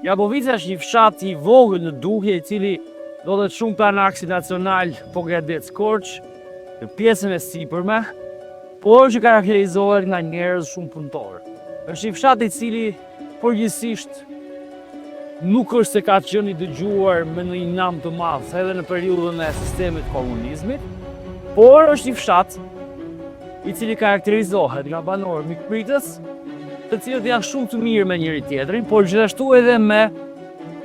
Grabovica është një fshat i vogël në dukje i cili ndodhet shumë pranë aksit nacional Pogradec-Korçë, në pjesën e sipërme, por që karakterizohet nga njerëz shumë punëtorë. Është një fshat i cili përgjithësisht nuk është se ka qenë i dëgjuar me ndonjë nam të madh edhe në periudhën e sistemit të komunizmit, por është një fshat i cili karakterizohet nga banorë mikpritës, të cilët janë shumë të mirë me njëri tjetrin, por gjithashtu edhe me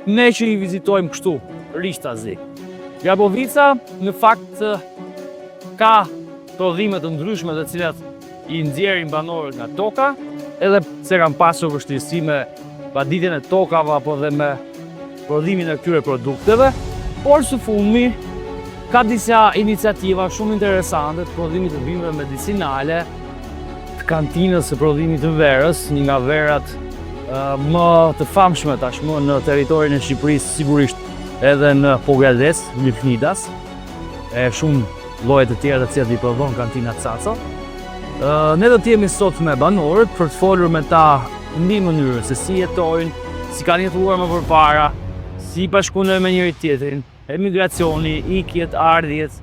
ne që i vizitojmë kështu, rishtazi. Grabovica në fakt ka prodhime të ndryshme të cilat i nxjerrin banorët nga toka, edhe pse kanë pasur vështirësi me vaditjen e tokave apo dhe me prodhimin e këtyre produkteve, por së fundmi ka disa iniciativa shumë interesante të prodhimit të bimëve medicinale, të kantinës së prodhimit të verës, një nga verat më të famshme tashmë në territorin e Shqipërisë, sigurisht edhe në Pogradec, në Knidas, e shumë lloje të tjera të cilat i prodhon kantina Caco. Ne do të jemi sot me banorët për të folur me ta mbi mënyrën se si jetojnë, si kanë jetuar më përpara, si bashkëpunojnë me njëri tjetrin, emigracioni, ikjet, ardhjet,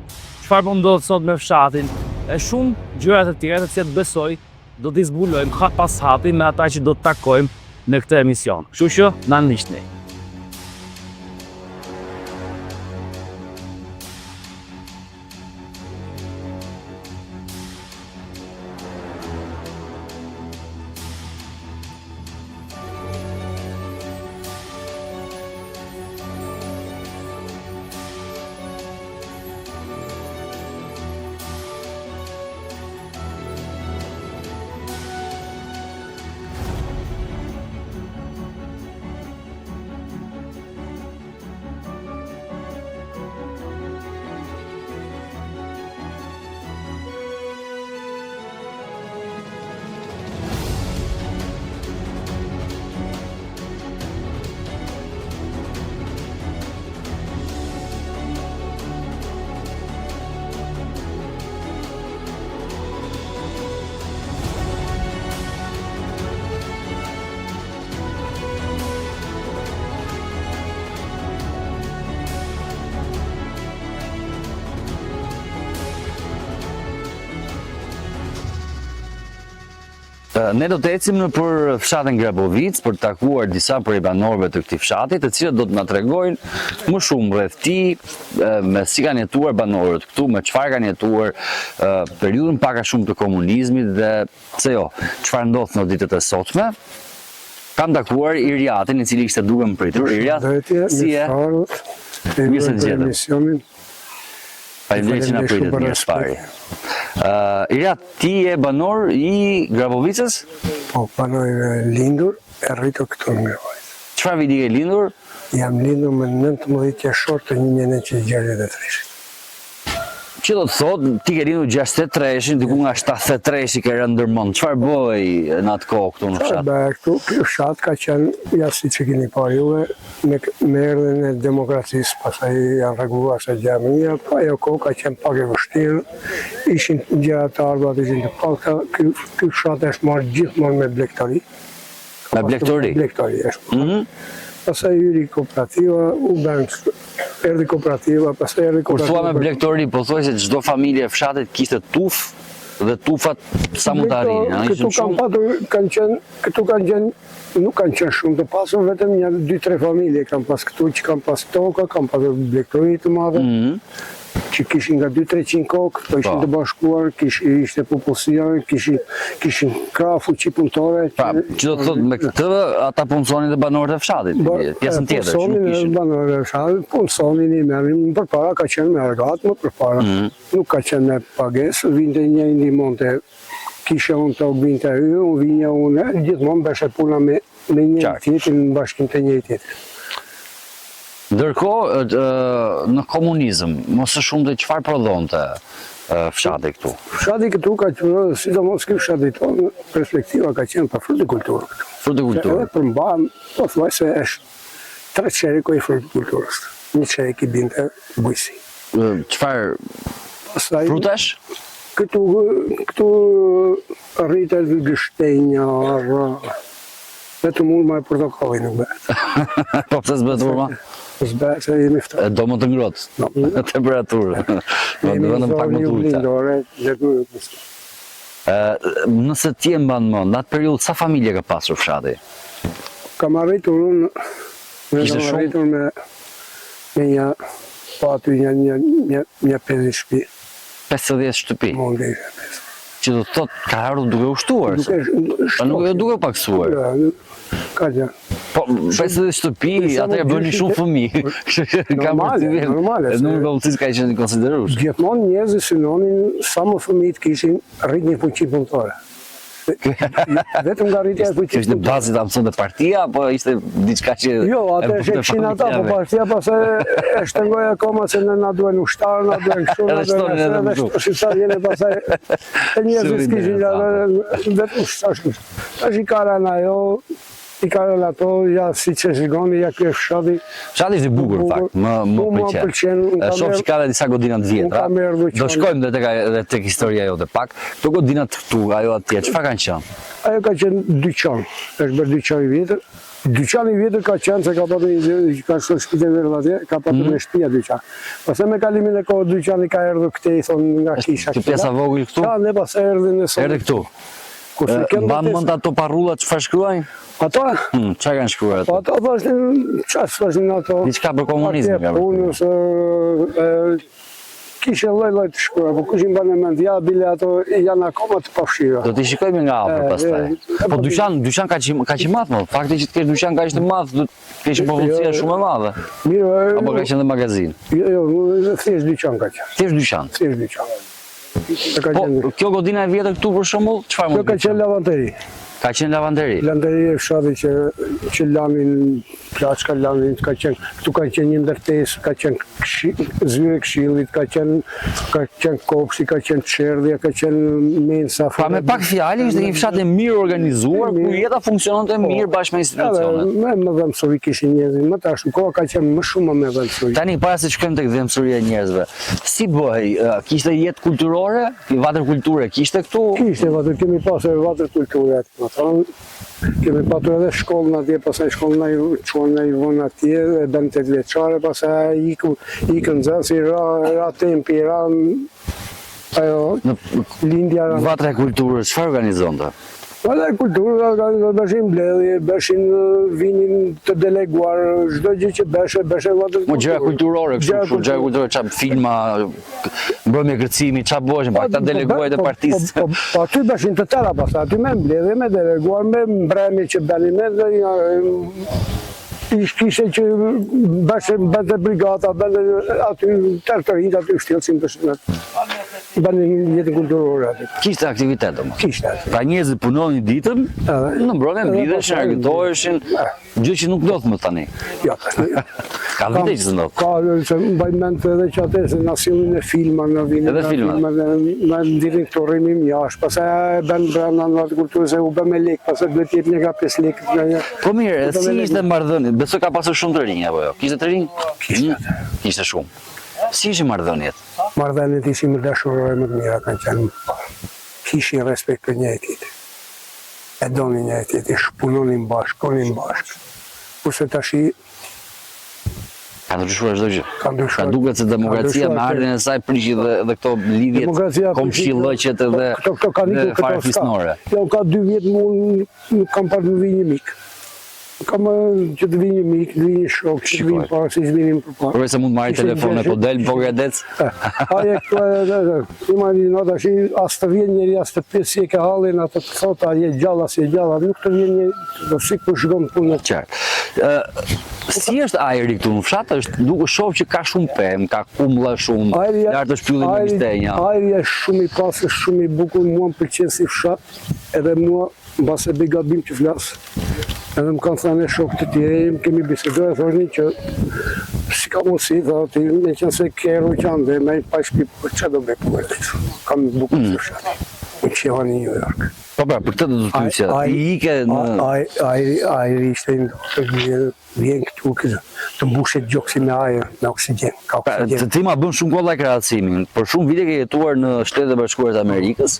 çfarë po ndodh sot me fshatin, e shumë gjëra të tjera të cilat besoj do t'i zbulojmë hap pas hapi me ata që do të takojmë në këtë emision. Kështu që na ndiqni. Ne do të ecim nëpër fshatin Grabovicë për të takuar disa prej banorëve të këtij fshati, të cilët do të na tregojnë më shumë rreth tij, me si kanë jetuar banorët këtu, me çfarë kanë jetuar periudhën pak a shumë të komunizmit dhe Pse jo, çfarë ndodh në ditët e sotme? Kam takuar Iriatin, i cili ishte duke më pritur. Iriat, si je? Mirë se të gjetëm. Faleminderit që na pritët mirë së pari. Iriat, ti je banor i Grabovicës? Po, banor i lindur e rritur këtu në Grabovicë. Çfarë viti je lindur? Jam lindur më 19 qershor të 1963-shit. Që do të thotë, ti ke lindur 63-shin, diku nga 73-shi ke rënë ndër mend. Çfarë bëhej në atë kohë këtu në fshat? Çfarë bëhej këtu? Ky fshat ka qenë, ja siç e keni parë juve, me, me erdhjen e demokracisë, pastaj janë rregulluar ca gjëra më mirë, po ajo kohë ka qenë pak e vështirë, ishin gjërat të ardhurat ishin të pakta, ky, ky fshat është marrë gjithmonë me blegtori. Me blegtori? Blegtori është. Mm -hmm. Pastaj hyri kooperativa, u bën erdhi kooperativa, pastaj erdhi kooperativa. Kur thua me blegtori, pothuajse çdo familje e fshatit kishte tufë dhe tufat sa mund të arrinin, a ishin shumë? Këtu kanë patur, kanë qenë, këtu kanë qenë, nuk kanë qenë shumë të pasur, vetëm një, dy, tre familje kanë pas këtu që kanë pas toka, kanë pasur blegtori të madhe. Mm -hmm që kishin nga 2-300 kokë, po ishin po. të bashkuar, kishin ishte popullsia, kishin kishin krah fuqi punëtore. Pra, që do të thotë me këtë ata punësonin dhe banorët e fshatit, pjesën tjetër që nuk kishin. Banorët e fshatit punësonin i merrnin më përpara ka qenë me argat më përpara. Mm -hmm. Nuk ka qenë me pagesë, vinte një i ndihmonte kisha unë tokë vinte ai, unë vinja unë, gjithmonë bëshe puna me me njëri tjetrin në bashkim të njëri tjetrin. Ndërkohë, në komunizëm, më së shumti çfarë prodhonte fshati këtu? Fshati këtu ka qenë, sidomos ky fshati tonë, perspektiva ka qenë për frutikulturë këtu. Frutikulturë. Edhe përmban, pothuajse është tre çereku i frutikulturës. Një çerek i binte bujqësi. Çfarë frutash? Këtu këtu rritet gështenja, arra. Vetëm hurma e portokalli nuk bëhet. Po pse s'bëhet hurma? Po s'bëhet se jemi ftohtë. E do më të ngrohtë. No. Temperaturë. Do të vënë pak më të ulëta. Lindore, le të Nëse ti e mban mend, në atë periudhë sa familje ka pasur fshati? Kam arritur unë, kam arritur me me një po aty një një një një 50 shtëpi. 50 shtëpi. Mund të ishte 50. Që do të thotë ka ardhur duke u shtuar. Duke shtuar. Nuk e duke paksuar. Ka gjë. Po, 50 shtëpi, atëherë bëni shumë fëmijë. Kështu që ka normale, normale. Numri i popullsisë ka qenë i konsiderueshëm. Gjithmonë njerëzit synonin sa më fëmijë të kishin rrit një fuqi punëtore. Vetëm nga rritja e fuqisë. Ishte bazi ta mësonte partia apo ishte diçka që Jo, atë e kishin ata, po partia pastaj e shtengoi akoma se ne na duhen ushtarë, na duhen kështu, na duhen edhe më shumë. Si sa vjen pastaj e njerëzit kishin vetëm ushtarë. Tash i ka rënë ajo, i ka rënë ato, ja siç e shikoni, ja ky është fshati. Fshati është i bukur në fakt, më më pëlqen. pëlqen, unë kam Shoh që ka dhe disa godina të vjetra. Do shkojmë dhe tek edhe tek historia jote pak. Këto godinat këtu, ajo atje, çfarë kanë qenë? Ajo ka qenë dyqan, është bërë dyqan i vjetër. Dyqan i vjetër ka qenë se ka patur një ka shkuar shtëpitë e verdha atje, ka patur mm. me shtëpia dyqan. Pastaj me kalimin e kohës dyqani ka erdhur këtej thonë nga kisha. Kjo pjesa vogël këtu? Ka, ne pastaj erdhi në sot. Erdhi këtu. Kurse kjo Mban mend ato parrullat çfarë shkruajnë? Ato? Hmm, çfarë kanë shkruar ato? Po ato thoshin, çfarë thoshin ato? Diçka për komunizmin ka. Punës, kishe lloj-lloj të shkruar, po kush i mban në mend, ja bile ato janë akoma të pafshira. Do t'i shikojmë nga afër pastaj. Po, po dyqan, dyqan kaq kaq i madh, mo. Fakti që të kesh dyqan kaq të madh, do të kesh popullsia shumë e madhe. Mirë, apo ka qenë dhe magazinë? Jo, jo, thjesht dyqan ka qenë. Thjesht dyqan. Thjesht dyqan. Po, kjo godina e vjetër këtu për shembull, çfarë mund të Kjo ka qenë lavanteri. Ka qenë lavanteri. Lavanteri e fshatit që që lanin plaçka lanin, ka qenë këtu ka qenë një ndërtesë, ka qenë kshi, zyrë e këshillit, ka qenë ka qenë kopshti, ka qenë çerdhja, ka qenë mensa. Pra me pak fjalë ishte një fshat i mirë organizuar, ku jeta funksiononte po, mirë bashkë me institucionet. Edhe me më dhembsuri kishin njerëzit, më tash në kohë ka qenë më shumë me dhembsuri. Tani para se të shkojmë tek dhembshuria e njerëzve, Si bëhej, kishte jetë kulturore, vatër kulture kishte këtu? Kishte vatër, kemi pasur vatër kulture aty, më thonë, kemi patur edhe shkollën atje, pastaj shkollën na i çuan na i vënë atje, e bënë tetëvjeçare, pastaj iku, ikën nxënësi, ra, ra tempi, ra, ajo, lindja ra. Vatra e kulturës, çfarë organizonte? Vatra e kulturës organizonte, bëshin mbledhje, bëshin vinin të deleguar, çdo gjë që bëshe, bëshe vatër kulturës. Mo gjëra kulturore, kështu, kështu, gjëra kulturore, ça filma, mbrëmje kërcimi, ça bëheshin, pa këta deleguarit e po, partisë. Po, po, po, aty bëshin të tëra pastaj, aty me mbledhje, me deleguar, me mbrëmje që bënin, me dhe një, ish kishe që bëshe, bënte brigata, bënte aty, tërë të rinjtë aty shtjellësin, bëshin aty. Bënin jetën kulturore aty. Kishte aktivitet domethënë. Kishte. Pra njerëzit punonin ditën, në mbrëmje mblidheshin, argëtoheshin, gjë që nuk ndodh më tani. Jo, tani. Ka vite që s'ndodh. Ka, se mbaj mend edhe që atë se na sillnin e filma, na vinin edhe filma. Na nxirrnin këtu rrinim jashtë, pastaj e bën brenda në atë kulturë se u bë me lek, pastaj duhet të jep një nga 5 lekë nga një. Po mirë, si ishte marrëdhënia? Besoj ka pasur shumë të rinj apo jo? Kishte të rinj? Kishte. Kishte shumë. Si ishin marrëdhëniet? Marrëdhëniet ishin më dashurore më të mira kanë qenë më parë. Kishin respekt për njëri tjetrin. E donin njëri tjetrin, punonin bashkë, shkonin bashkë. Kurse tashi Ka ndryshuar çdo gjë. Ka ndryshuar. Ka duket se demokracia me ardhjen e saj prishi dhe dhe këto lidhjet komshillëqet edhe këto këto kanë ikur këto fisnore. Jo, ka dy vjet mu nuk kam parë të vijë një mik. Kam që të vijë një mik, të vijë një shok, që të vijë para, siç vinin përpara. Përveç se mund të marrë telefon e po del në Pogradec. A je këtu edhe, edhe, imagjino tash as të vjen njeri, as të pyet si e ke hallin, atë të thotë a je gjallë, a s'je gjallë, nuk të vjen njeri, do si ku shkon punë. Qartë. Si është ajri këtu në fshat? Është duke shoh që ka shumë pemë, ka kumbulla shumë, lart është pylli me gështenja. Ajri është shumë i pastër, shumë i bukur, mua më pëlqen si fshat, edhe mua Mbase bëj gabim që flas, edhe më kanë thënë shokë të tjerë, më kemi biseduar e thoshin që si ka mundësi, tha, ti me qenë se ke erdhur që andej, me pa shtëpi, po çfarë do bëj po e kam bukur mm. të fshati. Unë që jam në New York. Po pra, për këtë do të pyesja. Ti ike në ai ai ai ishte në Vjen këtu këtë, të mbushet gjoksi me ajër, me oksigjen, ka pra, oksigjen. Ti ma bën shumë kollaj krahasimin, për shumë vite ke jetuar në Shtetet e Bashkuara të Amerikës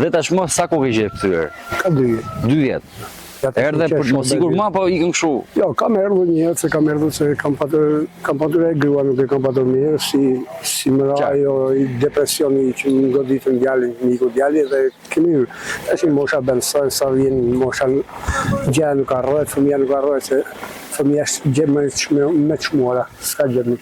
dhe tashmë sa kohë ke qenë kthyer? Ka dy vjet. Dy vjet. Erdhe për të mos ikur më apo ikën kështu? Jo, kam erdhur një herë se kam erdhur se kam patur kam patur e grua nuk e kam patur mirë, si si më ra ajo depresioni që më goditën djalin, më iku djali dhe kemi hyrë. Tash mosha bën sa sa vjen mosha gjëja nuk harrohet, fëmija nuk harrohet se fëmija është gjë më e më e çmuara, s'ka gjë më.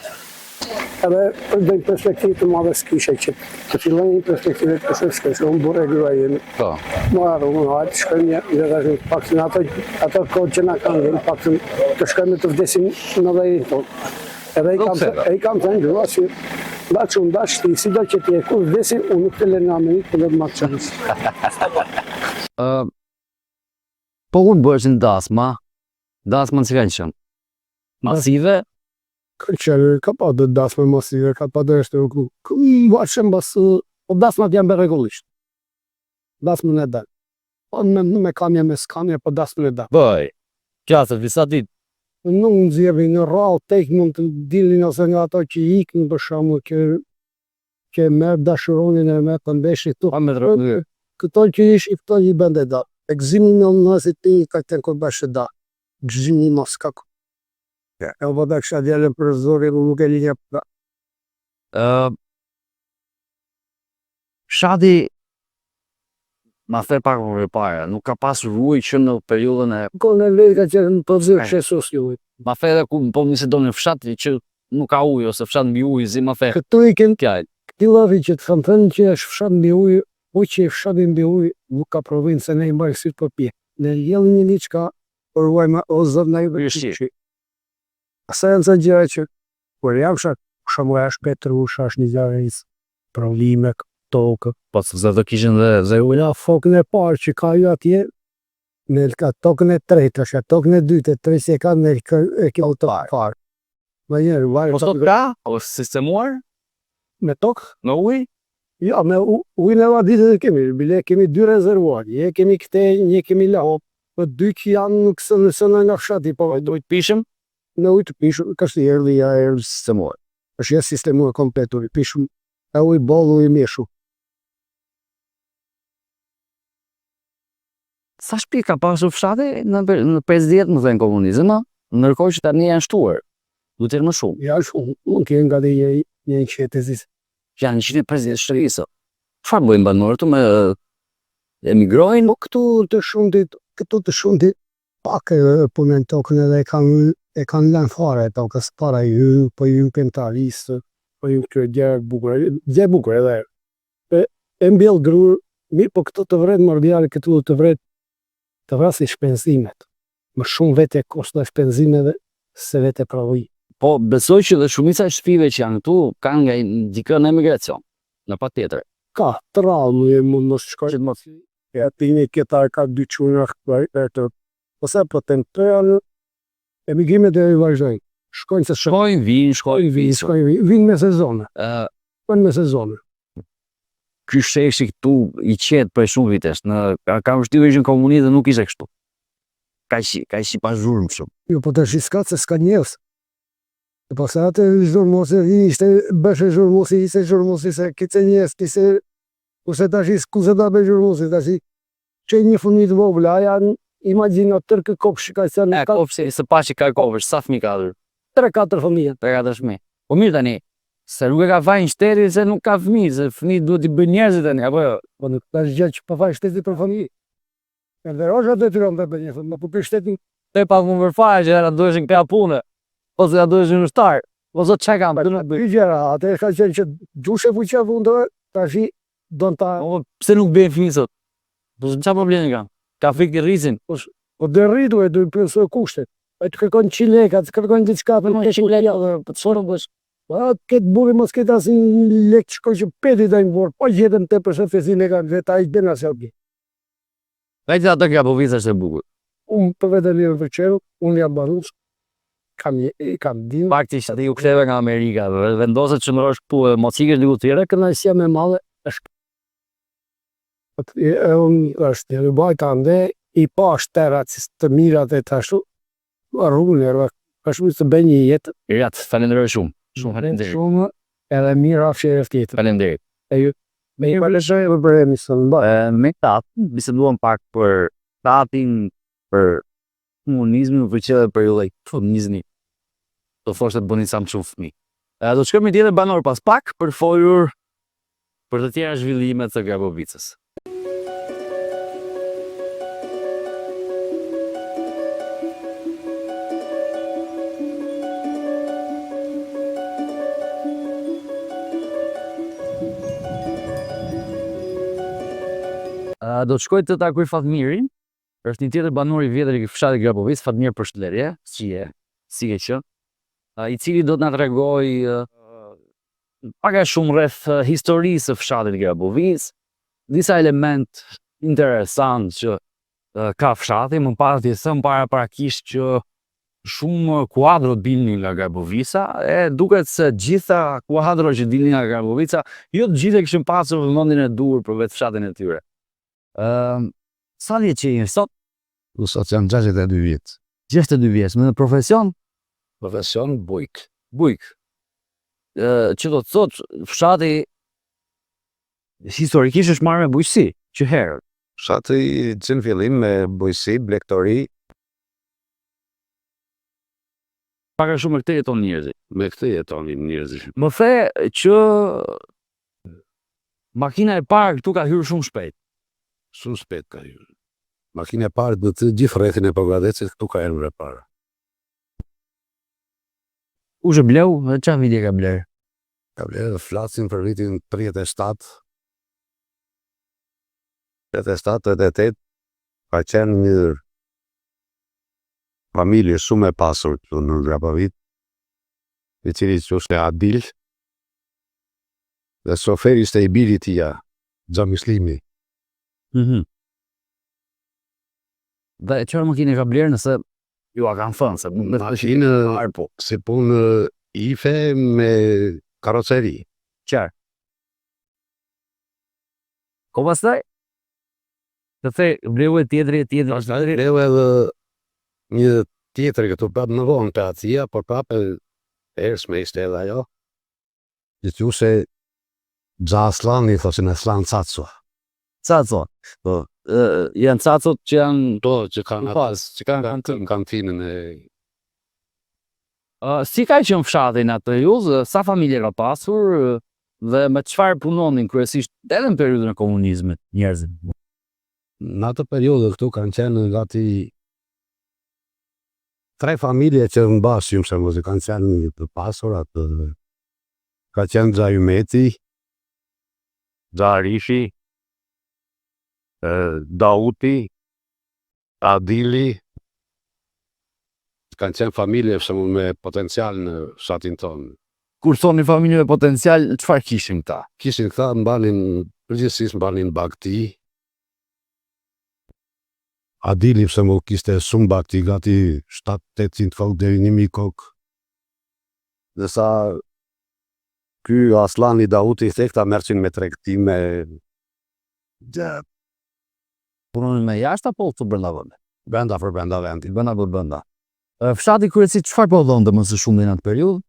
Edhe për ndonjë perspektivë të madhe s'kishe që të filloj një perspektivë të së s'kishe, unë burrë e grua jemi. Po. Mora rrugën, hajtë, shkojmë një, dhe tash të paktën ato, ato kohë që na kanë dhënë, paktën të shkojmë të vdesim në dheun tonë. Edhe i kam, e i kam thënë grua si, ndaç unë, ndaç ti, si do që ti e kur vdesim, unë nuk të lë në Amerikë, po do të marrë qënës. Po kur bëheshin dasma, dasma si kanë qenë? Masive? Ka qenë, ka patur dasma masive, ka patur ashtu, ku, ku mbashe mbas, po dasmat janë bërë rregullisht. Dasmën e bën. Po me, me kamje, me s'kamje, po dasmën e bën. Bëj. Qasë, disa ditë. Nuk nxjerrin në rrallë tek mund të dilnin ose nga ato që iknin për shembull që që merr dashuronin e merr të mbeshi këtu. Pa me të Këto që ishin këto i bënte da. E gëzimin e nësit ti ka qenë kur bashkë da. Gëzimi mos ka. E po ta kisha djalën për zorin, unë nuk e linja. Ë Fshati ma the pak më përpara, nuk ka pasur ujë që në periudhën e Kohën e vetë ka qenë në pozit Jesus ujë. Ma the edhe ku po nëse do në fshat që nuk ka ujë ose fshat mbi ujë, si ma the. Këtu i kem Fjalë. Këti llafi që të kam thënë që është fshat mbi ujë, po që fshati mbi ujë nuk ka provim se ne i mbajmë sytë për pje. Ne jellin një diçka, por ruajmë o zot na i Mirësi. Asa janë ca gjëra që kur jam fshat, për shembull është Petrusha, është një gjë prodhime, tokë. Po sepse do kishin dhe dhe ujë. Ja fokën e parë që ka ju atje, në ka tokën e tretë, është tokën e dytë, e tretë se ka në e kjo të parë. Më njërë, Po sot ka? O sistemuar? Me tokë? Me ujë? Jo, me ujin e vaditët e kemi, bile kemi dy rezervuar, një kemi këte, një kemi la. Po dy që janë nuk së në së nga fshati, po ujë të pishëm? Me ujë të pishëm, ka është erdhi, ja erdhi. Sistemuar. Është ja sistemuar komplet ujë pishëm, e ujë boll, ujë mjeshu. Sa shtëpi ka pasur fshati në në 50 më thënë komunizëm, a? Ndërkohë që tani janë shtuar. Duhet të jenë më shumë. Ja shumë, mund të jenë gati një një qytetëzis. Janë 150 shtëpi sot. Çfarë bëjnë banorët këtu me emigrojnë? Po këtu të shumtit, këtu të shumtit pak e punojnë tokën edhe e kanë e kanë lënë fare tokës para i hyn, po i hyn pemëtarisë, po i hyn këtyre gjëra të bukura, gjë e bukur edhe. E, e mbjell grur, mirë po këto të vret mordjali këtu të vret të vrasin shpenzimet. Më shumë vete kosto e shpenzimeve se vete prodhimi. Po besoj që dhe shumica e shtëpive që janë këtu kanë nga dikë në emigracion. Në patjetër. Ka, të rrallë mund mund mos shkoj. Që të mos Ja tini këta ka dy çuna këtu. Ose po them këto janë emigrimet e vazhdojnë. Shkojnë se shkojnë, vinë, shkojnë, vinë, shkojnë, vinë, vinë me sezone. Ë Shkojnë me sezone. ky sheshi këtu i qetë prej shumë vitesh, në ka kam vështirë ishin komunizëm nuk ishte kështu. Kaq kaq i pazhurmë kështu. Jo, po tash s'ka se s'ka njerëz. E pas atë zhurmosi ishte bëshe zhurmosi, ishte zhurmosi se kishte njerëz, kishte kurse tash ku se ta bëj zhurmosi tash që një fëmijë të vogël, a janë imagjino tërë kë kopsh ka qenë E kopshi, së pashi ka kopsh, sa fëmijë ka aty? 3-4 fëmijë. 3-4 fëmijë. Po mirë tani, se nuk e ka fajin shteti se nuk ka fëmijë, se fëmijë duhet i bëjnë njerëzit tani, apo jo? Po nuk ka gjë që pa faj shteti për fëmijë. Edhe Rosha detyron të bëjë një fëmijë, po për shtetin Te pa punë për fare që na duheshin këta punë. Ose na duheshin ushtar. Po zot çka kam? Dy dy gjëra, atë ka qenë që gjushe fuqia fundore, tash don ta Po pse nuk bëjnë fëmijë sot? Po çfarë problemi kanë? Ka frikë të rrisin. Po do rritur e do i plotësoj kushtet. Ai të kërkon 100 lekë, të kërkon diçka për Po 100 lekë, po çfarë bësh? Po atë këtë burri mos ketë asnjë lek të shkoj që peti ta në vorr, po gjetën te për se lekë vetë ai bën asë jap. Vetë atë Grabovica është e bukur. Unë për veten më pëlqeu, unë jam barush, kam një kam din. Fakti që ti u ktheve nga Amerika dhe vendose të qëndrosh këtu e mos ikësh diku tjetër. Kënaqësia më e madhe është Po e unë është një bajta ande, i pash terat të mirat e të ashtu, rrugën e rrugë, është të bëj një jetë Irat, falenderoj shumë. Shumë faleminderit. Shumë edhe mirë rafshi e tjetër. Faleminderit. E ju me ju falënderoj edhe për emisionin. Me tatin, biseduam pak për tatin. Për komunizmin, më pëlqeu edhe periudha e komunizmit. Do thoshte të bëni sa më shumë fëmijë. Do të shkojmë me tjetër banor pas pak për të folur për të tjera zhvillime të Grabovicës. Do të shkoj të takoj Fatmirin, është një tjetër banor i vjetër i fshatit Grabovicë, Fatmir përshëndetje, si je, si ke qenë, i cili do të na tregojë pak a shumë rreth historisë së fshatit Grabovicë, disa element interesant që ka fshati, më pati thënë paraprakisht që shumë kuadro dilnin nga Grabovica, e duket se gjitha kuadro që dilnin nga Grabovica, jo të gjithë e kishin pasur vëmendjen e duhur për vetë fshatin e tyre. Ëm sa vjeç je sot? Unë sot jam 62 vjet. 62 vjeç, me profesion? Profesion bujk. Bujk. Ë që do të thotë fshati historikisht është marrë me bujqësi, që herët. Fshati që në fillim me bujqësi, blegtori. Pak a shumë me këtë jeton njerëzit. Me këtë jetonin njerëzit. Më the që makina e parë këtu ka hyrë shumë shpejt. Shumë shpejt ka hyrë. Makina e parë në të gjithë rrethin e Pogradecit këtu ka hyrë e para. Kush e bleu dhe çfarë viti e ka blerë? Ka blerë flasim për vitin 37, 37, 38, ka qenë një familje shumë e pasur këtu në Grabovicë, i cili quhej Adil, dhe shoferi ishte i biri i tija, Xha Myslimi. Mm -hmm. Dhe çfarë makine ka blerë nëse ju a kanë thënë se me makinë po si punë ife me karoceri. Qartë. Po pastaj të the bleu e tjetri e tjetri. Pastaj bleu edhe një tjetër këtu prapë më vonë te atia, por prapë e hershme ishte edhe ajo. Që quhej Xha Asllani, thoshin Asllan Caco. Caco. Po, janë Cacot që janë po, që kanë pas, që kanë kantinën, kantinën e Uh, si ka qenë fshati në atë periudhë, sa familje ka pasur dhe me çfarë punonin kryesisht edhe në periudhën e komunizmit njerëzit? Në atë periudhë këtu kanë qenë gati tre familje që mbashim se mos kanë qenë të pasura të ka qenë Xha Ymeti, Xha Arifi, Dauti, Adili, kanë qenë familje për shembull me potencial në fshatin tonë. Kur thoni familje me potencial, çfarë kishin këta? Kishin këta mbanin përgjithsisht mbanin bagëti. Adili për shembull kishte shumë bagëti, gati 7-800 kokë deri 1000 kokë. Ndërsa ky Asllani Dauti the këta merrshin me tregti me Punonin me jashtë apo këtu brenda vendit? Brenda për brenda vendit. Brenda për brenda. Fshati kryesisht çfarë prodhonte më së shumti në atë periudhë?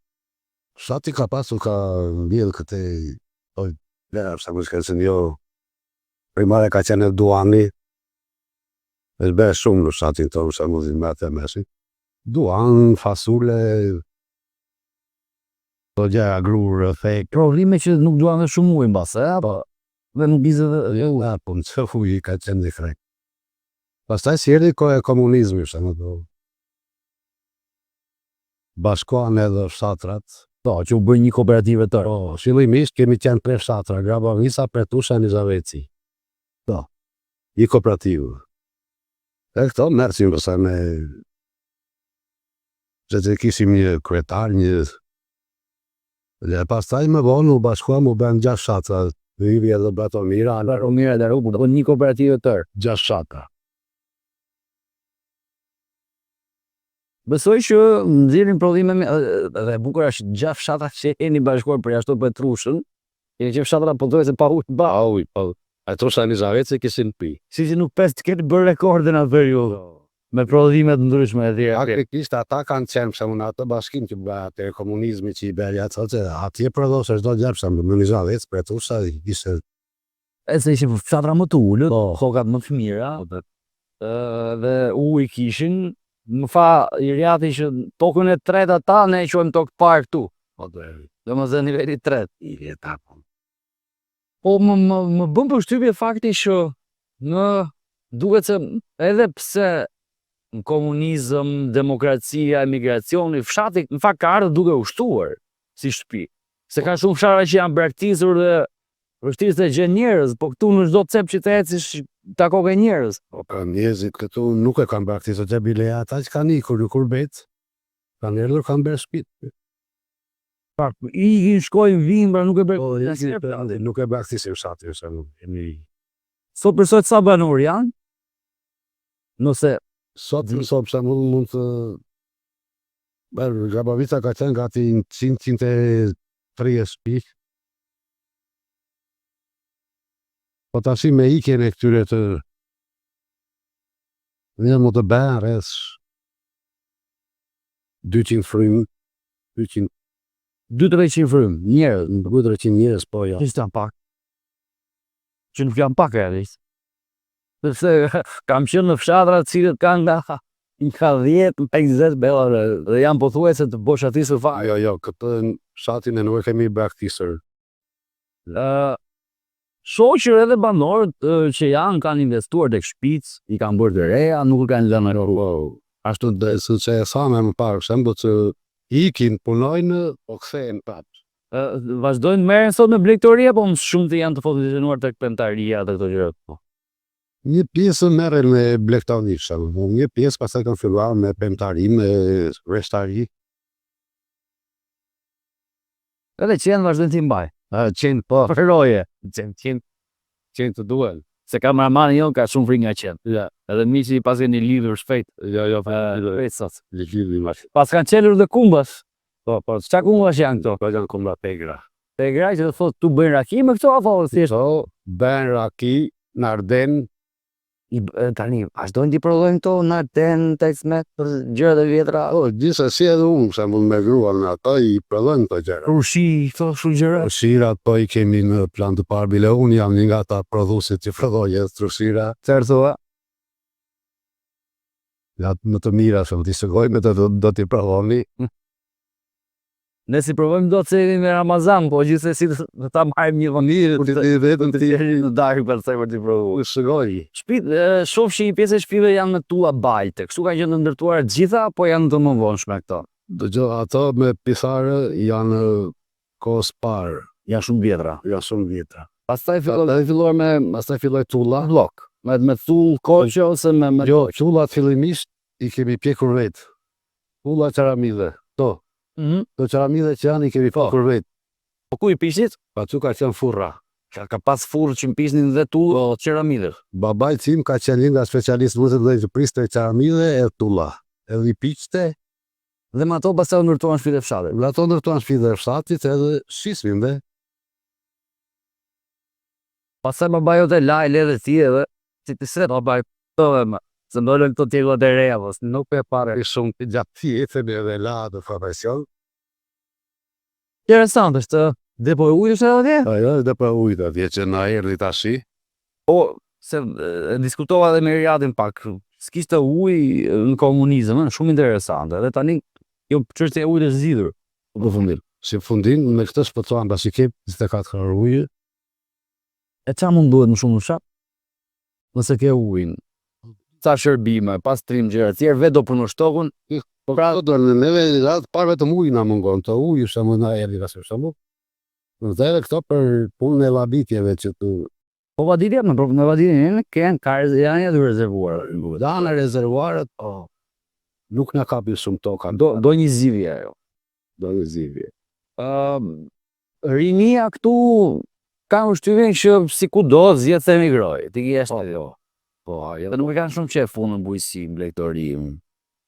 Fshati ka pasur ka mbjell këte po vlera sa kush ka qenë jo primare ka qenë duhani. Është bërë shumë në fshatin tonë, sa mund me atë mesin. Duhan, fasule, Këto gjëra grurë, thekë. Prodhime që nuk duan dhe shumë ujë mbase, apo dhe nuk dizë dhe jo, ja, po në çfarë uji ka qenë dhe krek. Pastaj si erdhi koha e komunizmit, sa më do. Bashkohen edhe fshatrat. Po, që u bë një kooperativë e tërë. Po, fillimisht kemi qenë tre fshatra, Grabovica, Pretusha, Nizaveci. Po. Një kooperativë. E këto merrshim pastaj me Se të kishim një kryetar, një... Dhe pastaj më vonë u bashkuam, u bënë gjashtë fshatra, hyri edhe Bratomira, Bratomira dhe Rupu, do një kooperativë e tërë. Gjashtë fshatra. Besoj që nxjerrin prodhime dhe e bukur është gjashtë fshatra që jeni bashkuar përjashto Petrushën. Jeni qenë fshatra pothuajse pa ujë. Pa ujë, po. Petrusha e Nizaveci kishin pi. Si që nuk pes të ketë bërë rekorde në atë periudhë. Me prodhime të ndryshme etj. Faktikisht ata kanë qenë për shembull në atë bashkim që bëri atëherë komunizmi që i bëri atë thotë atje prodhoshe çdo gjë për shembull në Nizavec, Pretusha ishte E se ishin fshatra më të ulët, po. tokat më të mira. Po. Dhe ujë kishin, më tha Iriati që tokën e tretë ata ne e quajmë tokë të parë këtu. Po do e. Domethënë niveli i tretë. I vjeta po. Po më më më bën përshtypje fakti që në duket se edhe pse në komunizëm, demokracia, emigracioni, fshati në fakt ka ardhur duke u shtuar si shtëpi. Se ka shumë fshatra që janë braktisur dhe vështirë se gjen njerëz, po këtu në çdo cep që të ecësh takoke njerëz. Po ka njerëzit këtu nuk e kanë braktisur të bile ata që kanë ikur në kurbet, kanë erdhur kanë bërë shtëpi. Pak, ikin, shkojnë, vinë, pra nuk e Po, ikin, nuk e braktisim fshatin, se nuk jemi Sot për sot sa banorë janë? Nëse Sot, sot për shembull mund të Bërë, Grabovica ka qenë gati 100-130 shtëpi. Po tash me ikjen e këtyre të Një mund të bëhen rreth 200 frymë, 200 2-300 frymë, njerëz, 200-300 njerëz, po jo. Ishte janë pak. Që nuk janë pak realisht. Sepse kam qenë në fshatra të cilët kanë nga nga 10, nga 20 bella dhe janë pothuajse të boshatisur fare. Jo, jo, këtë fshatin e nuk e kemi braktisur. Ë Shoh që edhe banorët që janë kanë investuar tek shtëpitë, i kanë bërë të reja, nuk e kanë lënë ato. Po, ashtu dhe se që e thame më parë, për shembull që ikin, punojnë, po kthehen prapë. Ë vazhdojnë të merren sot me blegtori apo më shumë të janë të pozicionuar tek pemtaria dhe këto gjëra? Po. Një pjesë merren me blegtori, shembull, një pjesë pastaj kanë filluar me pemtari, me vreshtari. Edhe qenë vazhdojnë t'i mbaj. A, qenë po, Për roje. qenë, qenë, qenë të duhen. Se kameramani jon ka shumë frikë nga qenë. Ja, Edhe miqi i pas keni lidhur shpejt. jo, jo, Ë, shpejt sot. lidhur ma. Pas kanë çelur dhe kumbas. Po, po, Çka kumbash janë këto? po janë kumba pegra. Pegra që do thotë tu bëjnë raki me këto apo thjesht Po, bën raki, narden, i tani vazhdojnë t'i prodhojnë këto në Arden, Teksmet, për gjërat e vjetra. po, gjithsesi edhe unë, për shembull me gruan me ato i prodhojmë këto gjëra. Turshi, këto kështu gjëra. Trushirat po i kemi në plan të parë, bile unë jam një nga ata prodhuesit që prodhoj edhe trushira. Çfarë thua? Nga më të mira, se ti shikoj me të do, do t'i prodhoni. Ne si provojmë dot se jemi me Ramazan, po gjithsesi do ta marrim një vëmirë Kur ti vetëm ti deri në darkë pastaj për t'i provuar. shikoj. Shtëpit, shoh që një pjesë e shtëpive janë me tulla balte. Kështu kanë qenë të ndërtuara të gjitha apo janë të më vonshme këto? Dëgjoj, ato me pisare janë kohës parë, Janë shumë vjetra. janë shumë vjetra. Pastaj filloi Pastaj filluar me, pastaj filloi tulla. bllok, me me tull koqe ose me me Jo, tullat fillimisht i kemi pjekur vetë. Tulla qaramidhe, to. Mhm. To qaramidhe që janë i kemi pjekur vetë. Po ku i pishit? Pa aty ka qenë furra. Ka, ka pas furrë që mpisnin dhe tull po, qeramidhe. Babai tim ka qenë një nga specialistët më të mëdhenj që priste qaramidhe e tulla. Edhe i piqte, Dhe me ato pastaj u ndërtuan shtëpitë e fshatit. dhe ato ndërtuan shtëpitë e fshatit edhe shisnin dhe Pastaj babai jote la e le dhe ti edhe si ti se babai po e më. Se ndolën këto tjegullat e reja, po nuk e pare shumë të gjatë jetën edhe la atë profesion. Interesant është, ë, depo e ujit është edhe atje? Ajo edhe për ujit atje që na erdhi tashi. Po, se e, diskutova edhe me Riadin pak, s'kishte ujë në komunizëm, ë, shumë interesante. Dhe tani kjo çështje e ujit është zgjidhur në përfundim. Si fundim me këtë shpëtuam pasi ke 24 orë ujë. E ça mund duhet më shumë në fshat? Nëse ke ujin, ca shërbime, pastrim gjëra të tjerë, vetë do punosh tokën, Po pra, do në neve radhë të parë vetëm uji na mungon, të uji për shembull na erdhi tash për shembull. Dhe edhe këto për punën e lavitjeve që tu Po vaditja, me, me vaditjen e kanë ka janë aty rezervuar. Danë rezervuarët, po nuk na kapin shumë toka. Do do një zgjidhje ajo. do një zgjidhje. Ëm rinia këtu ka përshtypjen që si kudo zgjedh të emigroj. Ti ke jashtë Po, po. Po, ajo Dhe nuk e kanë shumë qef punën bujqësi, blegtori.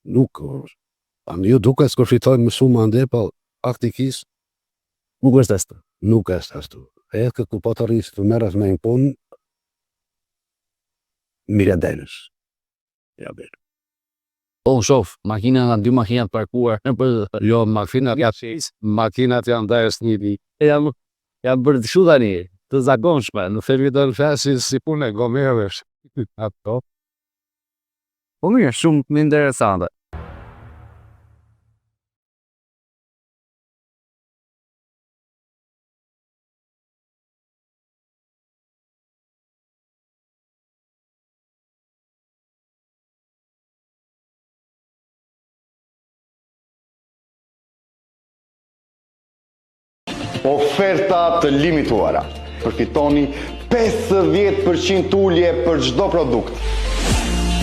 nuk është. Tani ju duket sikur fitojnë më shumë ande, po faktikisht Nuk është ashtu. nuk është ashtu. Edhe këtu po të rrish të merresh me një punë, mirë delësh. Ja bërë. Po unë shoh makina nga dy makina të parkuar nëpër Jo, makinat janë makinat janë dajës një di. janë janë bërë kështu tani, të zakonshme. Në themi do në fjalë si, si punë e gomerësh. Ato. Po mirë, shumë interesante. Oferta të limituara. Përfitoni 50% ulje për çdo produkt.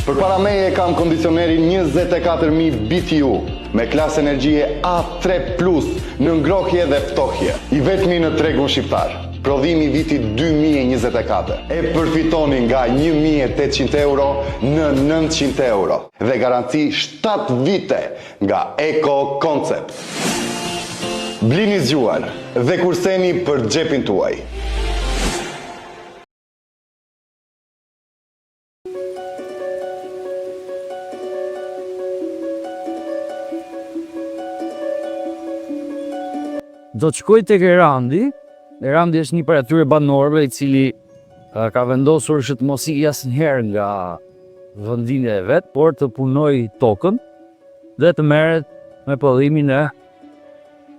Përpara meje kam kondicionerin 24000 BTU me klasë energjie A3 Plus në ngrohje dhe ftohje. I vetmi në tregun shqiptar. Prodhimi i vitit 2024. E përfitoni nga 1800 euro në 900 euro dhe garanci 7 vite nga Eco Concept. Blini zgjuar dhe kurseni për xhepin tuaj. Do të shkoj tek Erandi. Erandi është një prej atyre banorëve i cili ka vendosur që të mos ikë asnjëherë nga vendlindja e vet, por të punojë tokën dhe të merret me prodhimin e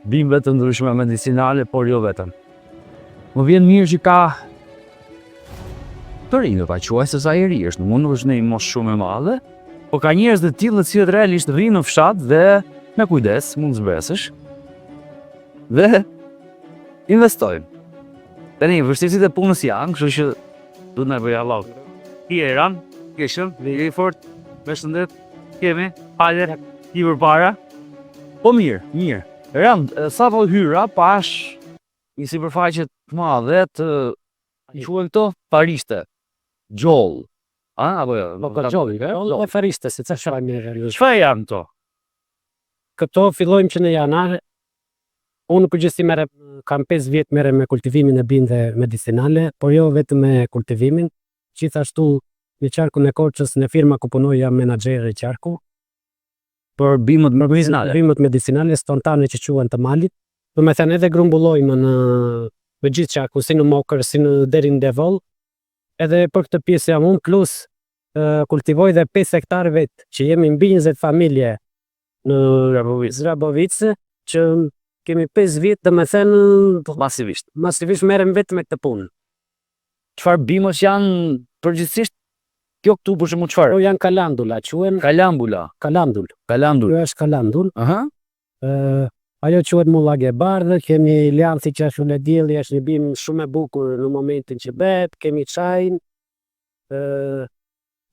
bimëve të ndryshme medicinale, por jo vetëm. Më vjen mirë që ka të rinj, do ta quaj se sa i ri është, nuk është një moshë shumë e madhe, po ka njerëz të tillë të cilët realisht rrinë në fshat dhe me kujdes mund të zbresësh dhe investojnë. Tani vështirësitë e punës janë, kështu që duhet na bëj Allah. Ti Eran, ke qenë, dhe je i fort, me shëndet, kemi, hajde, ti përpara. Po mirë, mirë. Eran, sapo hyra, pash një sipërfaqe të madhe të i quhen këto farishte, gjoll. A, apo jo? Po, po gjoll, jo, po farishte, se ca shaj mirë. Çfarë janë këto? Këto fillojmë që në janar, unë në përgjithësi merrem, kam 5 vjet merrem me kultivimin e bimëve medicinale, por jo vetëm me kultivimin, gjithashtu në qarkun e Korçës në firma ku punoj jam menaxher i qarku. Për bimët medicinale. Bimët medicinale spontane që quhen të malit. Do me thënë edhe grumbullojmë në në gjithë qarkun, si në Mokër, si në deri në Devoll. Edhe për këtë pjesë jam unë plus kultivoj dhe 5 hektar vet, që jemi mbi 20 familje në Grabovicë, Grabovicë që kemi 5 vjet, do me thënë masivisht. Masivisht merrem vetëm me këtë punë. Çfarë bimësh janë përgjithsisht? Kjo këtu për shembull çfarë? Këto janë kalandula, quhen Kalambula. Kalandul. Kalandul. Kjo është kalandul. Aha. Ë ajo quhet mullagë e bardhë, kemi lianthi që është lule dielli, është një bimë shumë e bukur në momentin që bëhet, kemi çajin. Ë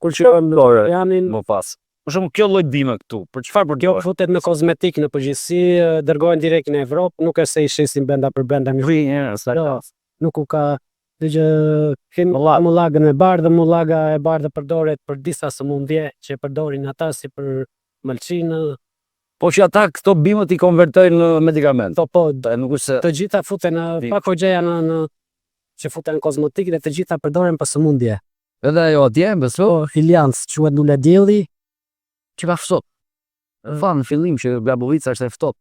kur quhen janin më pas. Për shembull kjo lloj bime këtu, për çfarë përdoret? Kjo futet në kozmetik në përgjithësi, dërgohen direkt në Evropë, nuk është se i shesim brenda për brenda. Jo, nuk u ka Dhe kemi mullagën e bardhë, mullaga e bardhë përdoret për disa sëmundje që e përdorin ata si për mëlçinë. Po që ata këto bimët i konvertojnë në medikament. Po po, nuk është se të gjitha futen në pako gjëja në në që futen në kozmetikë dhe të gjitha përdoren për sëmundje. Edhe ajo atje, besoj. Po, helianth, quhet lule dielli. Që ka ftohtë. Thanë në fillim që Grabovica është e ftohtë.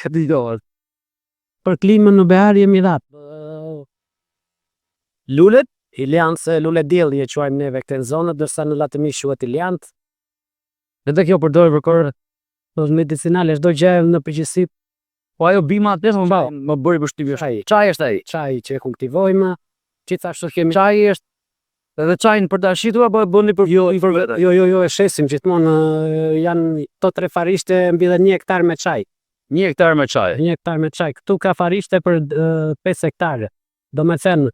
E di do. Për klimën në Behar jemi rahat. Lulet? Helianth, lule dielli e quajmë neve këtë në zonë, ndërsa në latinisht quhet helianth. Edhe kjo përdoret për korë? Po medicinale, çdo gjë në përgjithësi. Po ajo bima atje më më bëri përshtypje. Çaji. Çaji është ai. Çaji që e kultivojmë. Gjithashtu kemi Çaji është edhe çajin për ta shitur apo e bëni për jo, për vete? Jo, jo, jo, e shesim gjithmonë janë këto tre farishte mbillen një hektar me çaj. Një hektar me çaj. Një hektar me çaj. Këtu ka farishte për 5 hektarë. Do me thënë,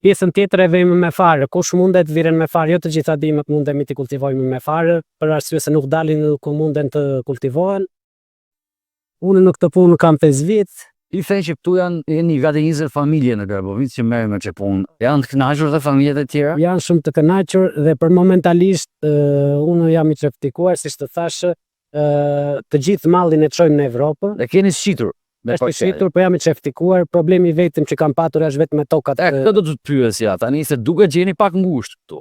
pjesën tjetër e vejmë me farë. Kush mundet viren me farë, jo të gjitha bimët mundemi t'i kultivojmë me farë, për arsye se nuk dalin ku munden të kultivohen. Unë në këtë punë kam 5 vjet. Ti the që këtu janë jeni gati 20 familje në Grabovicë që merren me këtë punë. Janë të kënaqur dhe familjet e tjera? Janë shumë të kënaqur dhe për momentalisht unë jam i certifikuar, siç të thashë, të gjithë mallin e çojmë në Evropë. E keni shitur? Është shitur, po jam i certifikuar. Problemi i vetëm që kam patur është vetëm me tokat. E, këtë do të të pyesja tani se duket që jeni pak ngushtë këtu.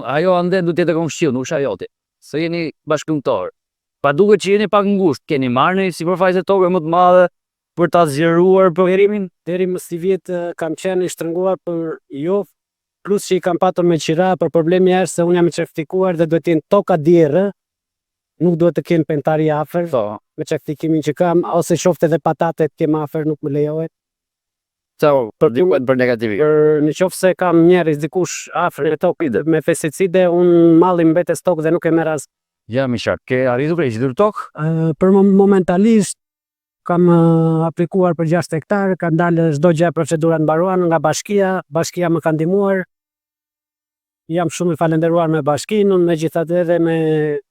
Ajo ande duhet të jetë e komshiut, nuk është ajo ti. Se jeni bashkëpunëtor. Pa duket që jeni pak ngushtë, keni marrë një sipërfaqe toke më të madhe për ta zgjeruar prodhimin? Deri më sivjet kam qenë i shtrënguar për jo. Plus që i kam patur me qira, por problemi është se unë jam i certifikuar dhe duhet të jenë toka djerrë, nuk duhet të kenë pemtari afër, Po. me certifikimin që kam, ose qoftë edhe patatet kem afër, nuk më lejohet. Sa për duhet për negativi. Për në qoftë se kam njerëz dikush afër me tokë me pesticide, unë malli mbetet tokë dhe nuk e merr as. Ja, mi qartë, ke arritur ke gjetur tokë? Ë, Për mom- momentalisht kam ë, aplikuar për 6 hektar, kanë dalë çdo gjë procedurat mbaruan nga bashkia, bashkia më ka ndihmuar. Jam shumë i falendëruar me bashkinë, unë megjithatë edhe me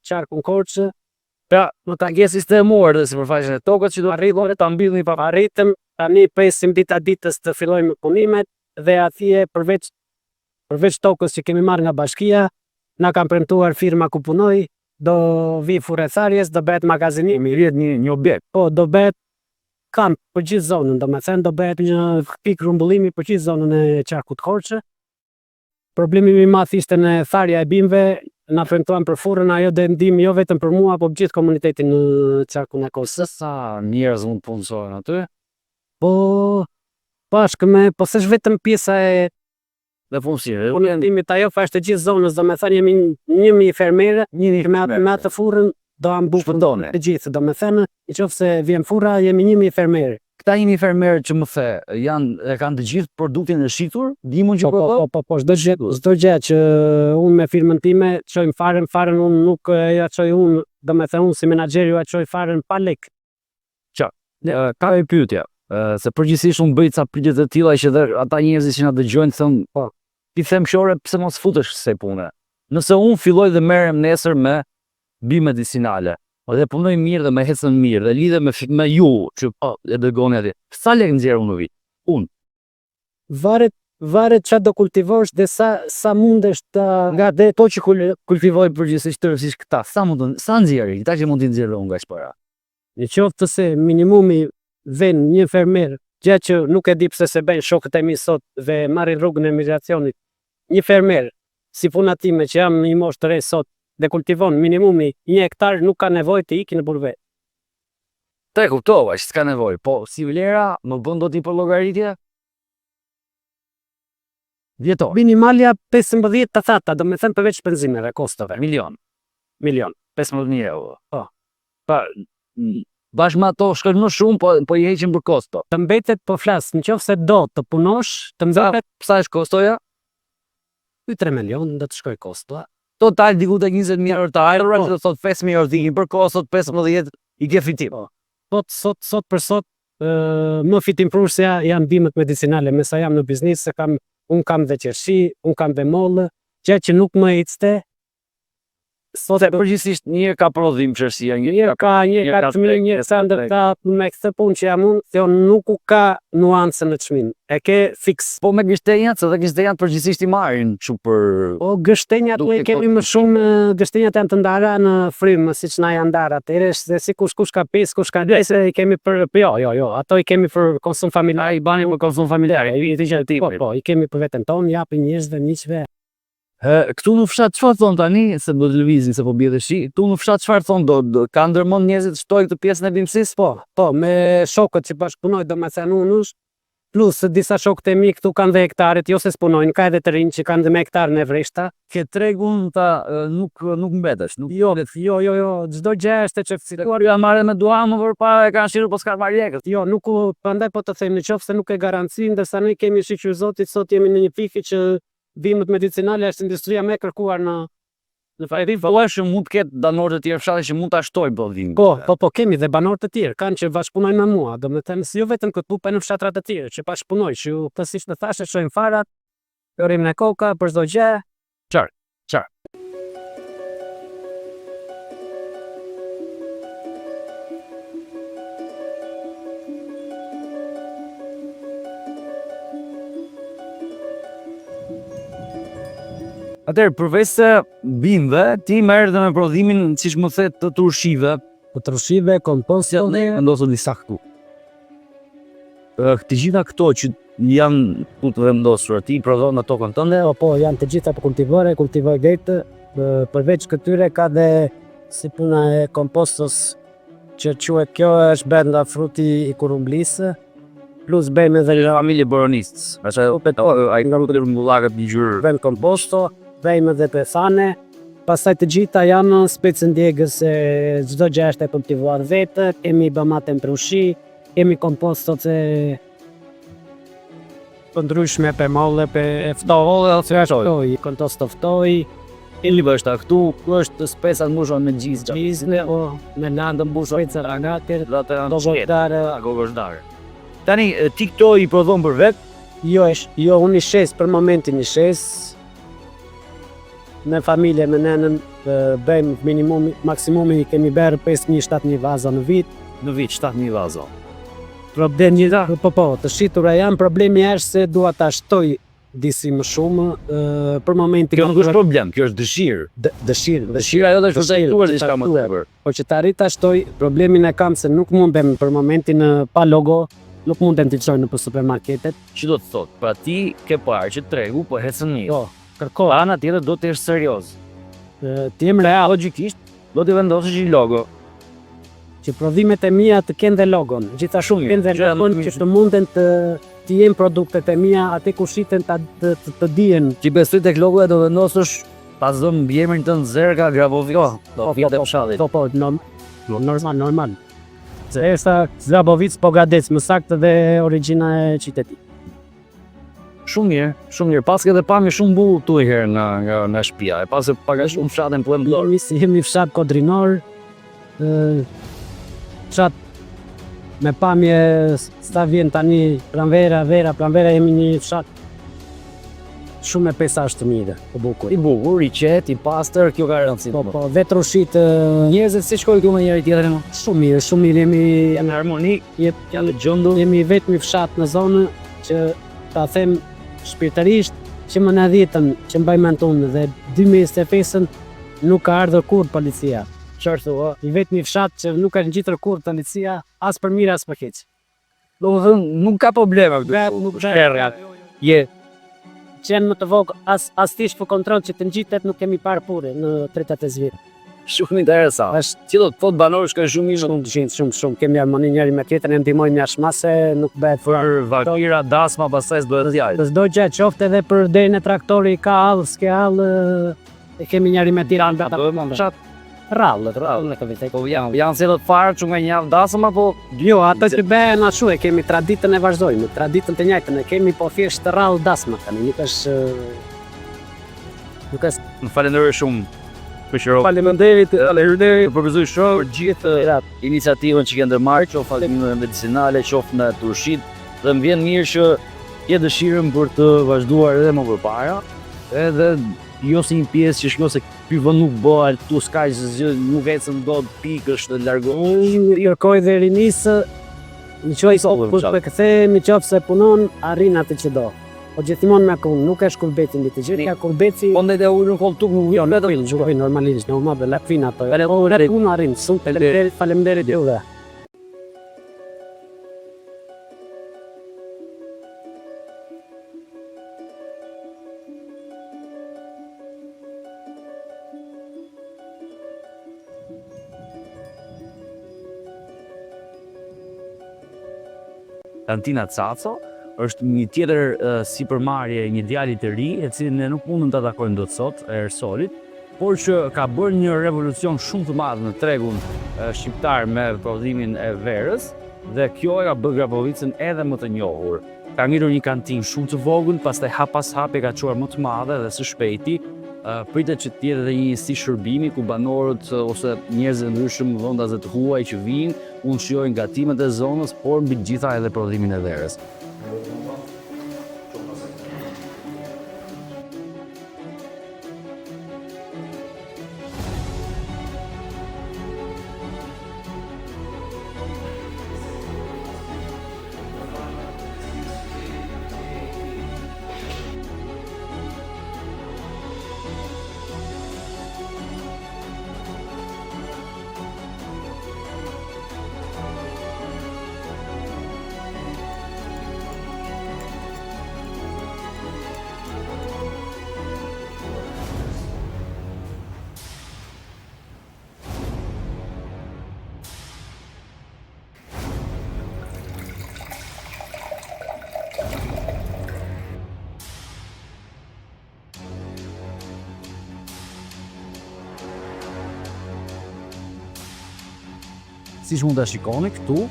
qarkun Korçë. Pra, më ta ke sistemuar dhe sipërfaqen e tokës që do arritën ta mbillni pa Arritëm tani presim dita ditës të fillojmë punimet dhe atje përveç përveç tokës që kemi marrë nga bashkia, na kanë premtuar firma ku punoj, do vi furrë tharjes, do bëhet magazinim, mi rrihet një një objekt. po do bëhet kamp për gjithë zonën, do me thënë do bëhet një pikë grumbullimi për gjithë zonën e qarkut Korçë. Problemi më i madh ishte në tharja e bimëve, na premtuan për furrën, ajo do ndihmë jo vetëm për mua, po për gjithë komunitetin në qarkun e Korçës. Se sa njerëz mund të punësohen aty? Po bashkë me, po s'është vetëm pjesa e Dhe punësire. punësimit ajo, fa është e gjithë zonës, do me thënë jemi 1000 fermerë, Një me atë me atë furrën do ambu Shpëtone. të gjithë, do me thënë, në qoftë se vjen furra, jemi 1000 fermerë. Këta jeni fermerë që më the, janë e kanë të gjithë produktin e shitur, ndihmën që Po, po, prodhon? po, po, po, çdo gjë, çdo gjë që unë me firmën time çojmë farën, farën unë nuk e ja çoj unë, do me thënë unë si menaxher ju ja çoj farën pa lek. Ë, Ka një pyetje, ë, se përgjithsisht unë bëj ca pyetje të tilla që dhe ata njerëzit që na dëgjojnë thon, Po. ti them qore pse mos futesh kësaj pune. Nëse unë filloj dhe merrem nesër me bimë medicinale, po dhe punoj mirë dhe më ecën mirë dhe lidhem me fi- me ju që po e dërgoni atje. Sa lek nxjerr unë në vit? Varet varet çfarë do kultivosh dhe sa sa mundesh ta Nga dhe to që kul- kultivoj përgjithsisht tërësisht këta, sa mund të sa nxjerrin, këta që mund t'i nxjerrë unë nga aq para. Në qoftë se minimumi vjen një fermer, gjë që nuk e di pse se bëjnë shokët e mi sot dhe marrin rrugën e migracionit. Një fermer, si puna time që jam në një moshë të re sot dhe kultivon minimumi një hektar nuk ka nevojë të ikë në burve. Te kuptova që s'ka nevojë, po si vlera më bën dot një përllogaritje? Vjetor, Minimalja 15 të thata, do me thënë përveç shpenzimeve, kostove, milion, milion. 15000 euro. Po. Pa, m, bashkë me ato shkojnë më shumë, po po i heqim për kosto. Të mbetet po flas, në qoftë se do të punosh, të mbetet Sa është kostoja? 2-3 milion do të shkoj kostoja. Total diku tek 20000 euro të ardhura, Po. që do thotë 5000 euro t'ikin për kostot, 15 i ke fitim. Po. Sot sot sot për sot ë, më fitimprurësja janë bimët medicinale, me sa jam në biznes se kam un kam dhe qershi, un kam dhe mollë, gjë që nuk më ecte. Sot Se përgjithsisht një herë ka prodhim qersia, një herë ka një një ka ka çmim një sa ndërta me këtë punë që jam unë, kjo nuk u ka nuancë në çmim. E ke fiks. Po me gështenjat, se dhe gështenjat përgjithsisht i marrin kështu për Po gështenjat Duke ne kemi më shumë, ë, gështenjat janë të ndara në frymë, siç na janë ndarë atëherë, se si kush kush ka pesë, kush ka dy, se i kemi për po, jo, jo, jo, ato i kemi për konsum familjar. ai bani për konsum familjar, ai i të gjë Po, po, i kemi për veten tonë, japin njerëzve, miqve. Ë, këtu në fshat çfarë thon tani se do të lëvizin se po bie dhe shi. Këtu në fshat çfarë thon do, do ka ndërmend njerëzit të shtojnë këtë pjesën e bimësisë? Po, po, me shokët që bashkëpunoj, do me thënë unë është, plus disa shokët e mi këtu kanë dhe hektaret, jo se s'punojnë, ka edhe të rinj që kanë dhe me hektar në vreshta. Ke tregun ta ë, nuk nuk mbetesh, nuk Jo, jo, jo, jo, çdo gjë është e certifikuar. Ju janë marrë me dua më përpara e kanë shitur, po s'kan marrë lekët. Jo, nuk u, prandaj po të them, në qoftë se nuk e garanci, ndërsa ne kemi shqyr Zotit, sot jemi në një pikë që bimët medicinale është industria më e kërkuar në në Pa e di, po që mund të ketë banorë të tjerë fshati që mund ta shtojnë prodhimin. Po, po, po, kemi dhe banorë të tjerë, kanë që bashkëpunojnë me mua, do me thënë, si jo vetëm këtu, po në fshatra të tjerë, që bashkëpunojnë, që ju të siç të thashë, shohim farat, rrim në koka për çdo gjë. Qartë, qartë. Atëherë, përveç se bimëve, ti merr edhe me prodhimin, siç më the, të turshive, Po trushive, kompost, ne vendosur disa këtu. Ë, Të gjitha këto që janë këtu të vendosura, ti i prodhon në tokën tënde, Po, po, janë të gjitha për kultivore, kultivoj vetë, ë, përveç këtyre ka dhe si puna e kompostos që quhet kjo është bërë nga fruti i kurumblisë. Plus bëjmë edhe Një familje boronicës. Është ajo peto, ai nga rrugët e rrumbullakët në ngjyrë. Bëjmë komposto, bëjmë edhe pethane. Pastaj të gjitha janë specë ndjegëse, çdo gjë është e kultivuar vetë, kemi domate në prushi, kemi kompostot e të ndryshme pe molle, pe Ftohë, ose ftoj, komposto ftoj, Ili është këtu, ku është speca mbushur me gjizë. gjizë, po, me landë mbushur me ragater, Dhe ato janë gozhdare, gozhdare. Tani e, ti këto i prodhon për vet, Jo, është, jo, unë i shes për momentin i shes. Me familje, me nenën, e, bëjmë minimumi, maksimumi i kemi bërë 5.000-7.000 vaza në vit. në vit 7000 vazo. Problemi, po, po, të shitura janë, problemi është se dua ta shtoj disi më shumë, e, për momentin Kjo nuk është problem, kjo është dëshirë. dëshirë, Dëshira jote është për të Dëshirë, jetuar të diçka më tatuar. tepër. Po që të arrit ta shtoj, problemin e kam se nuk mundem për momentin e, pa logo, nuk mundem të çoj nëpër supermarketet. Që do të thotë, pra ti ke parë që tregu po ecën mirë. Jo, kërko, Ana tjetër do të jesh serioz. e, të jem real, Logjikisht do t'i vendosësh një logo. që prodhimet e mia të kenë dhe logon. Gjithashtu Shumë kenë dhe mirë. Gjëja më logon mirë që të munden të të jenë produktet e mia aty ku shiten ta të, të, të dihen. Ti besoj tek logoja do vendosësh pa zëm mbiemrin tënd Zerka Grabovic. Do fjatë e fshatit. Po po, norm, normal, normal. Se esa Grabovic Pogradec, më saktë dhe origjina e qytetit. Shumë mirë, shumë mirë. Paske edhe pamje shumë bukur këtu e herë nga nga nga shtëpia. E pase pak a shumë fshatin po e mblor. Jemi si jemi fshat kodrinor, ë fshat me pamje sa vjen tani pranvera, vera, pranvera jemi një fshat shumë me peizazh të mirë, të bukur. I bukur, i qetë, i pastër, kjo ka rëndësi. Po, po, vetë rushit ë, Njerëzit si shkojnë këtu me njëri tjetrin? Shumë mirë, shumë mirë jemi Janë në harmoni, jep, janë të gjendur. jemi i vetmi fshat në zonë që ta them shpirtërisht që më në 10-ën që mbaj mend unë dhe 2025-ën nuk ka ardhur kurrë policia. Çfarë thua? I vetmi fshat që nuk ka ngjitur kurrë policia as për mirë as për keq. Domethënë nuk ka probleme këtu. Nuk ka. Sherra. Je Qenë më të vogël as as tish për kontroll që të ngjitet nuk kemi parë pure në 35 vjet. shumë interesant. Është Që do të thotë banorë shkojnë shumë mirë shumë shumë shumë shumë kemi harmoni njëri me tjetrin, e ndihmojmë jashtë mase, nuk bëhet për vakira, dasma, pastaj s'do të fjalë. Çdo gjë qoftë edhe për derën e traktori ka all, s'ke all, e kemi njëri me tjetrin A do të fshat rrallë, rrallë në këtë vit. Po janë, janë si të farë që nga një javë dasëm apo Jo, ato që bëhen ashtu e kemi traditën e vazhdojmë, traditën të njëjtën e kemi, po thjesht rrallë dasma tani, nuk është nuk është Më falenderoj shumë për që Faleminderit, faleminderit për përgëzoj shumë për gjithë iniciativën që ke ndërmarrë, qoftë alkimën medicinale, qoftë në turshit, dhe më vjen mirë që ke dëshirën për të vazhduar edhe më përpara, edhe jo si një pjesë që shkon se ky vend nuk bëhet, këtu s'ka gjë, nuk ecën dot, pikë është largohesh. Unë i kërkoj dhe rinisë, në qoftë Sollëm, kur po kthehemi, në qoftë se punon, arrin atë që do. Po gjithmonë me punë, nuk është kurbeti mbi të gjitha, kurbeti Po ndaj të ulur në koltuk nuk Jo, vetëm i gjuroj normalisht, normal dhe lapin ato. Faleminderit, unë arrin, shumë faleminderit, faleminderit juve. Kantina Caco është një tjetër uh, sipërmarrje e një djali të ri, e cilin ne nuk mundëm ta takojmë dot sot, Ersolit, por që ka bërë një revolucion shumë të madh në tregun eh, shqiptar me prodhimin e verës dhe kjo e ka bërë Grapovicën edhe më të njohur. Ka ngritur një kantinë shumë të vogël, pastaj hap pas hapi e ka çuar më të madhe dhe së shpejti eh, pritet që të jetë edhe një njësi shërbimi ku banorët eh, ose njerëz të ndryshëm vendas dhe të huaj që vijnë mund të shijojnë gatimet e zonës, por mbi të gjitha edhe prodhimin e verës. Siç mund ta shikoni këtu,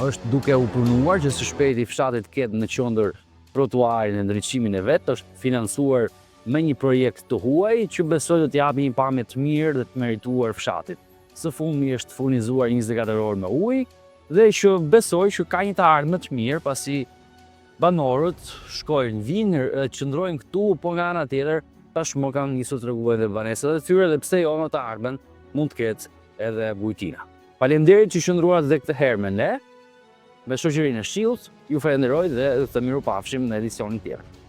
është duke u punuar që së shpejti fshati të ketë në qendër trotuarin e ndriçimin e vet, është financuar me një projekt të huaj që besoj do t'i japi një pamje të mirë dhe të merituar fshatit. Së fundmi është furnizuar 24 orë me ujë dhe që besoj që ka një të ardhme të mirë pasi banorët shkojnë, vinë, qëndrojnë këtu, po nga ana tjetër tashmë kanë nisur të rregullojnë dhe banesat e tyre dhe pse jo në të ardhmen mund të ketë edhe bujtina. Faleminderit që qëndruat dhe këtë herë me ne, me shoqërinë e Shield, ju falenderoj dhe të mirupafshim në edicionin tjetër.